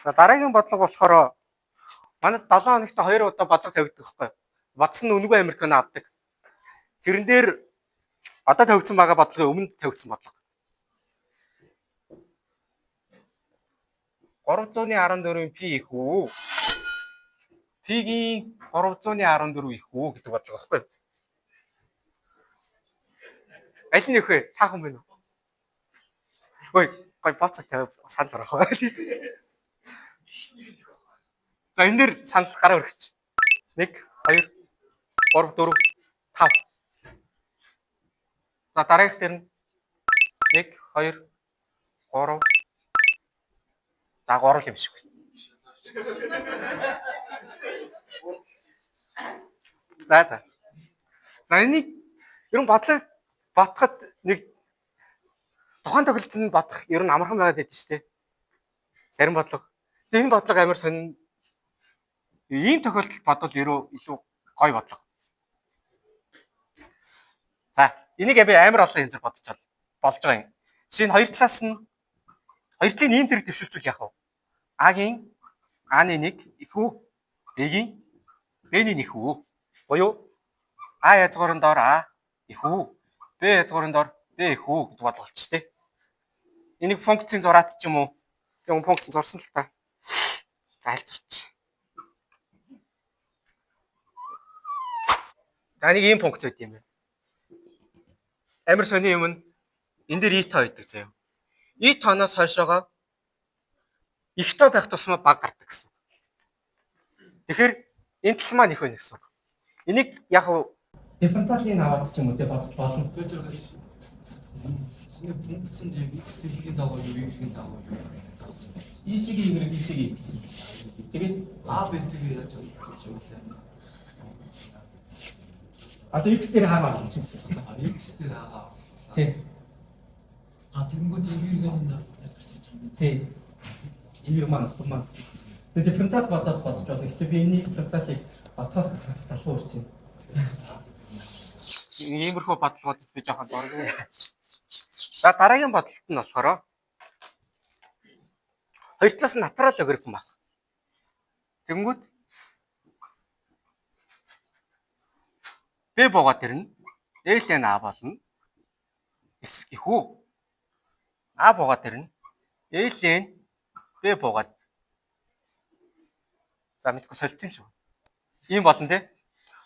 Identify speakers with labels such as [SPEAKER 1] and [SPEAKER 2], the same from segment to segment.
[SPEAKER 1] За, дараагийн бодлого болохоор манад 7 хоногт 2 удаа бодлого тавигдах байхгүй. Бодсон нь үнэгүй американо авдаг. Тэрэн дээр одоо тавигдсан байгаа бодлогын өмнө тавигдсан бодлого. 314-ийн P их үү? P-гийн 314 их үү гэдэг бодлого байхгүй. Аль нь их вэ? Та хүн байна уу? Ой, гой боцоо тавь санал гарах бай. За, энэ дээр санал гараа өргөч. 1 2 3 4 5. За, дараагийнх дээр нь 1 2 3. За, 3 юм шиг байна. За за. За, энийг ер нь бодлого бодоход нэг тухайн тохиолдолд нь бодох ер нь амархан байгаад байдаг шүү дээ. Зарим бодлого. Тэгээ энэ бодлого амар сонин. Ийм тохиолдолд бодвол ерөө илүү гоё бодлого. За, энийг би амар олон янзаар бодож болж байгаа юм. Жишээ нь хоёр талаас нь хоёр талын ийм зэрэг дэвшүүлчихвэл яах вэ? А-гийн А-ны 1 их үү? Б-гийн Б-ний 1 их үү? Буюу А язгуурын доор А их үү? Б язгуурын доор Б их үү гэдэг бодлого болчих тээ. Энийг функцийн зураат ч юм уу? Тийм, функцийн зурсан л та. За, аль зурч. За, нэг ийм функц байт юм байна. Амар сони юм нь энэ дээр и тоо байдаг заяа. И тооноос хойшоогоо их тоо байх тусмаа бага гардаг гэсэн. Тэгэхээр энэ тал маань их байна гэсэн. Энийг яг дифференциалын аваад ч юм уу те бодож болно.
[SPEAKER 2] Синий функцэнд яг x дэлхийн дагуу юу, y-ийн дагуу юу гэсэн.
[SPEAKER 1] И шиг y, и шиг x. Тэгээд
[SPEAKER 2] А б т-г яаж олох юм бэ?
[SPEAKER 1] Одоо x дээр хаагаа олох гэсэн.
[SPEAKER 2] X дээр хаагаа.
[SPEAKER 1] Тий.
[SPEAKER 2] А тэгэнгүүт y-ийн нь гарч иж байгаа юм.
[SPEAKER 1] Тий. Y маань утга маань гэсэн. Тэгээд дифференциал бодоод бодож болно. Гэтэ би энэний дифференциалыг бодохоос залхуу урч байна. Иймэрхүү бодлогод би жоохон дургүй. За, дараагийн бодлолт нь болохоор хоёр талаас нь натурал логарифм авах. Тэнгүүд B буугаад ирнэ. Ln A болно. Их үү? А буугаад ирнэ. Ln B буугаад. За, мэдгүй солилцсон юм шиг. Ийм болно те.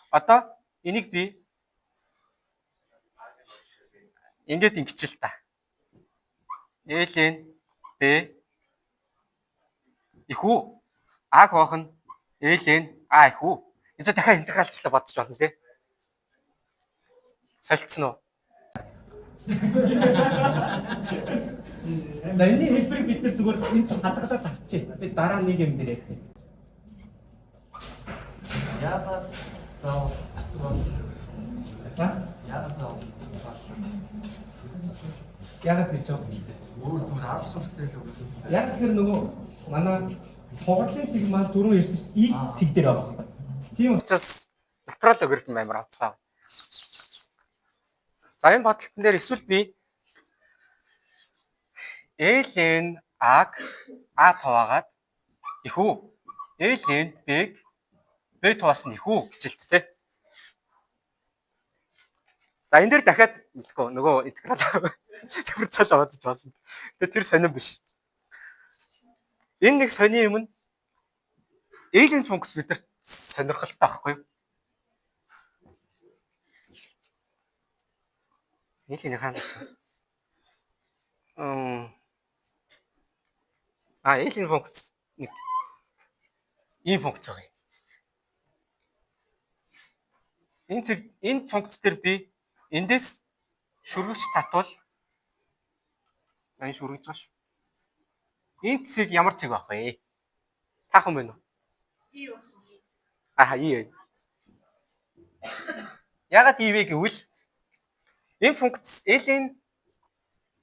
[SPEAKER 1] Одоо энийг би ингээд ингэчил та. Ln B их үү? А хуваах нь Ln А их үү? Энэ зөв дахиад интегралчлаа бодож болно те. Солилцсон уу? За, энэний хэлбэрийг бид нар зүгээр энд хадгалаад авчи. Би дараа нэг юм дээр ярих юм.
[SPEAKER 2] Яагаад заавал татвар?
[SPEAKER 1] А?
[SPEAKER 2] Яагаад заавал татвар?
[SPEAKER 1] Яагаад гэж вэ?
[SPEAKER 2] Өөр зүгээр абсурдтай л үг.
[SPEAKER 1] Яг тэгэхээр нөгөө манай хугарлын цэг маань дөрөв ирсэн шүү дээ. И цэг дээр байгаа байхгүй. Тийм учраас натурал логарифм амар онцгой. За, энэ бодлолтон дээр эсвэл би ln А-г А хуваагаад их үү? Ln Б-г Б хуваасан их үү гэж хэлт те. За, энэ дээр дахиад мэдгүй нөгөө интеграл дифференциал аваад болно. Тэгээ тэр сонин биш. Энэ нэг сони юм нь ln функц бидэрт сонирхолтой байхгүй юу? Ln хаана гэсэн? А ln функц нэг ийм функц байгаа юм. Энэ цэг энэ функц дээр би эндээс шүргэгч татвал энэ шүргэж байгаа шүү. Энэ цэг ямар цэг байх вэ? Та хүн байна уу?
[SPEAKER 3] И байх.
[SPEAKER 1] Аха, и. Ягаад и вэ гэвэл энэ функц ln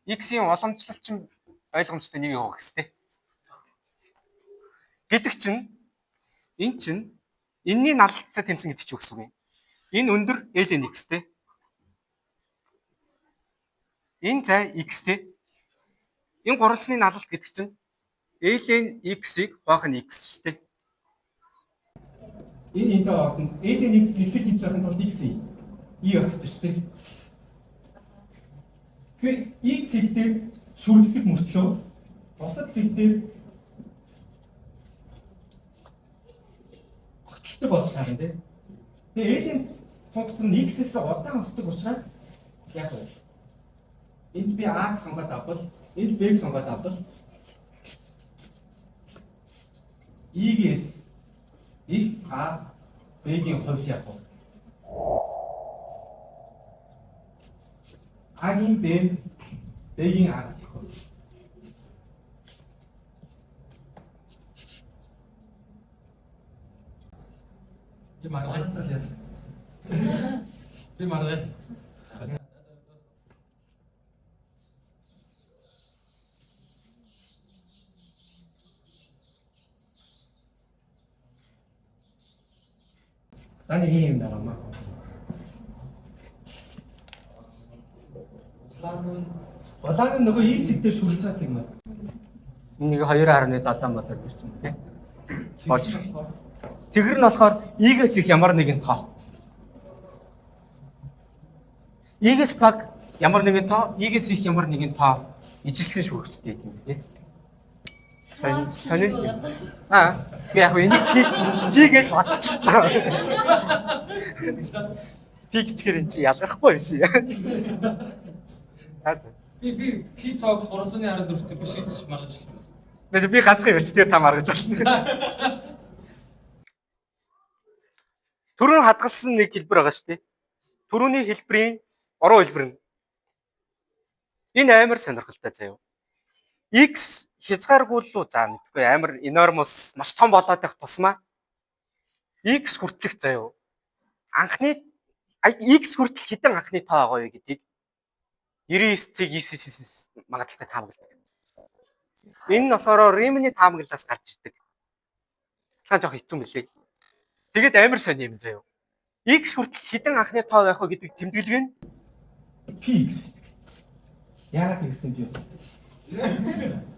[SPEAKER 1] x-ийн уламжлалт чинь ойлгомжтой нэг явах гэстэй. Гэдэг чинь энэ чинь энэний налалтай тэмцэн гэдэг чинь юу гэсэн үг юм? Энэ өндөр ln x-тэй. Энэ зай x-тэй. Энэ гурвалжны налалт гэдэг чинь Ln x-ийг хуваах нь x шүү дээ. Энэ энтэй ордонд ln x нэгтэй тэнцүү байхын тулд x и байх ёстой шүү дээ. Тэгэхээр и цэг дээр шүрддэг мөртлөө бусад цэг дээр огтлдог болж таарна тий. Тэгээ ln функц нь x-ээс удаан өсдөг учраас яг вэ? Энд би a-г сонгоод авбал, энд b-г сонгоод авбал e-гээс их а b-гийн хувьд яг вэ? A-гийн b, b-гийн a-гаас их байна.
[SPEAKER 2] Би маргай. Би маргай.
[SPEAKER 1] Наа нэг юм байгаа маа.
[SPEAKER 2] Улаан нь
[SPEAKER 1] Улаан нь нөгөө и цэг дээр шүрж байгаа цэг маа. Нэг 2.7 болоод ирчин тий. Болж. Цэгэр нь болохоор и-гээс их ямар нэгэн тоо. И-гээс баг ямар нэгэн тоо, и-гээс их ямар нэгэн тоо ижилхэн шүүгчтэй юм тий. Сонин сонин юм. Аа, би яг энийг пи гэж бодчихлаа. Пи гिचгэр эн чи ялгахгүй байсан юм. За за.
[SPEAKER 2] Би пи тоог 314-тэй биш гэж маргажлаа.
[SPEAKER 1] Би ганцхан ярьч тэгээ та маргаж байна. Түрүүн хадгалсан нэг хэлбэр байгаа шүү дээ. Түрүүний хэлбэрийн уруу хэлбэр нь. Энэ амар сонирхолтой заяа. X хязгааргүй л үү за мэдгүй амар enormous маш том болоод байх тусмаа X хүртэлх заяа. Анхны X хүртэл хэдэн анхны тоо байгаа вэ гэдгийг 99.9 магадлалтай таамагладаг. Энэ нь болохоор Римний таамаглалаас гарч ирдэг. Баталгаа жоох хэцүү мөлий. Тэгээд амар сони юм заяа. X хүртэл хэдэн анхны тоо байх вэ гэдэг тэмдэглэг нь
[SPEAKER 3] PX гэдэг. Яагаад ингэсэн би бас.